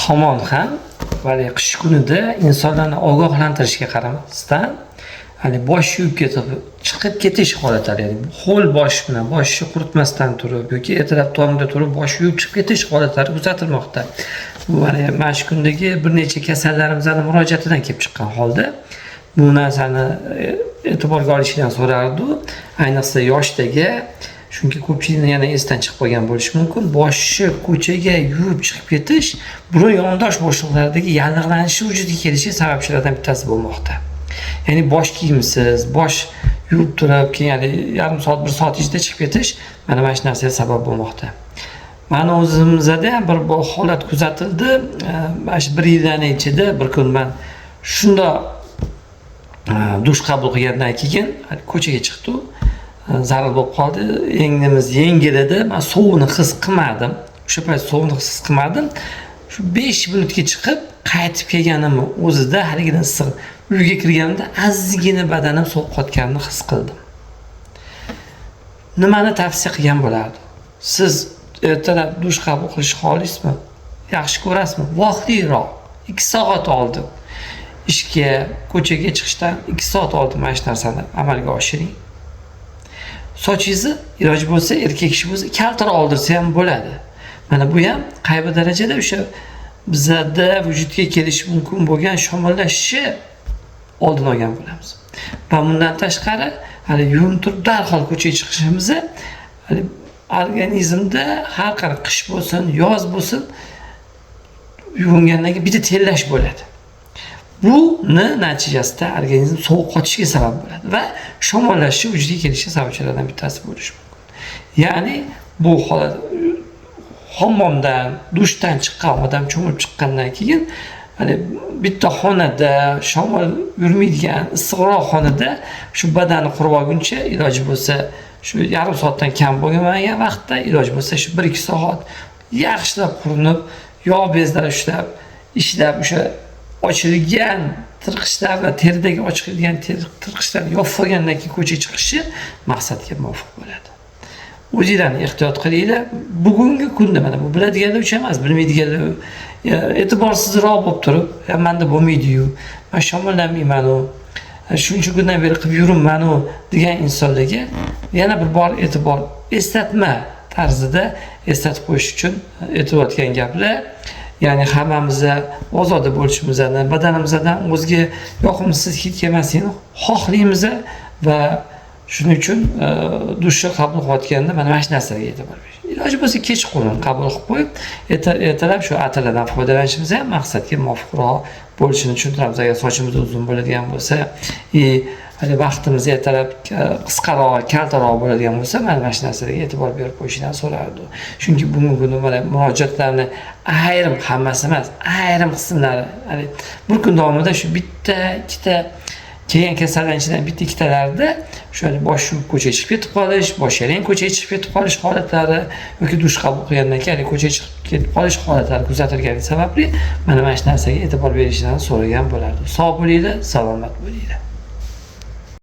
Hamon ham haligi qish kunida insonlarni ogohlantirishga qaramasdan, hali bosh yuvib ketib chiqib ketish holatlari, ya'ni ho'l bosh bilan, boshni quritmasdan turib yoki ertalab tongda turib bosh yuvib chiqib ketish holatlari kuzatilmoqda. Bu mana shu kundagi bir necha kasallarimizni murojaatidan kelib chiqqan holda bu narsani e'tiborga olishini so'rardi. Ayniqsa yoshdagi, chunki ko'pchilikni yana esdan chiqib qolgan bo'lishi mumkin. Boshni ko'chaga yuvib chiqib ketish burun yondosh bo'shliqlaridagi yallig'lanishi vujudga kelishiga sababchilardan bittasi bo'lmoqda. Ya'ni bosh kiyimsiz, bosh yuvib turib, keyin yarim soat, bir soat ichida chiqib ketish mana shu narsaga sabab bo'lmoqda. Mani o'zimizda ham bir holat kuzatildi. Mana shu bir yildan ichida bir kun man shundoq dush qabul qilgandan keyin ko'chaga chiqdi. Zarur bo'lib qoldi. Yengnimiz yengil edi. Men sovuqni his qilmadim. O'sha payt sovuqni his qilmadim. Shu 5 minutga chiqib qaytib kelganimni o'zida haligidan issiq uyga kirganimda ozgina badanim sovuq qotganini his qildim. Nimani tavsiya qilgan bo'lardim? Siz ertalab dush qabul qilishni xohlaysizmi? Yaxshi ko'rasizmi? Vaqtliroq 2 soat oldin ishga, ko'chaga chiqishdan 2 soat oldin mana shu narsani amalga oshiring. Sochingizni iloji bo'lsa, erkak kishi bo'lsa, kaltaroq oldirsa ham bo'ladi. Mana bu ham qay bir darajada o'sha bizlarda vujudga kelishi mumkin bo'lgan shamollashni oldini olgan bo'lamiz. Va bundan tashqari, hali yuvinib turib darhol ko'chaga chiqishimizni, hali organizmda har qanday qish bo'lsin, yoz bo'lsin, yuvingandan keyin bitta terlash bo'ladi. Buni natijasida organizm sovuq qotishiga sabab bo'ladi va shamollashni vujudga kelishiga sababchilardan bittasi bo'lishi mumkin. Ya'ni bu holat hammomdan, dushdan chiqqan odam cho'milib chiqqandan keyin hani bitta xonada, shamol yurmaydigan issiqroq xonada shu badanni qurib olguncha iloji bo'lsa shu yarim soatdan kam bo'lmagan vaqtda iloji bo'lsa shu 1-2 soat yaxshilab qurinib, yog' bezlar ushlab, ishlab o'sha ochilgan tirqishlar va teridagi ochilgan tirqishlar yopib olgandan keyin ko'chaga chiqishi maqsadga muvofiq bo'ladi. O'zinglarni ehtiyot qilinglar. Bugungi kunda mana bu biladiganlar uchun emas, bilmaydiganlar e'tiborsizroq bo'lib turib, menda bo'lmaydi-yu, men shamollanmayman-u, shuncha kundan beri qilib yuribman-u degan insonlarga yana bir bor e'tibor, eslatma tarzida eslatib qo'yish uchun aytilayotgan gaplar. Ya'ni hammamiz ozoda bo'lishimizni, badanimizdan o'zga yoqimsiz hid kelmasligini xohlaymiz va shuning uchun dushni qabul qilayotganda mana shu narsaga e'tibor berish. Iloji bo'lsa kechqurun qabul qilib qo'yib, ertalab shu atirlardan foydalanishimiz ham maqsadga muvofiqroq bo'lishini tushuntiramiz. Agar sochimiz uzun bo'ladigan bo'lsa, hali vaqtimiz ertalab qisqaroq, kaltaroq bo'ladigan bo'lsa, mana shu narsaga e'tibor berib qo'yishini so'rardi. Chunki bugungi kunda mana murojaatlarni ayrim, hammasi emas, ayrim qismlari, hali bir kun davomida shu bitta, ikkita kelgan kasallar ichidan bitta ikkitalarida shu hali bosh yuvib ko'chaga chiqib ketib qolish, bosh yalang ko'chaga chiqib ketib qolish holatlari yoki dush qabul qilgandan keyin ko'chaga chiqib ketib qolish holatlari kuzatilgani sababli mana shu narsaga e'tibor berishlarini so'ragan bo'lardi. Sog' bo'linglar, salomat bo'linglar.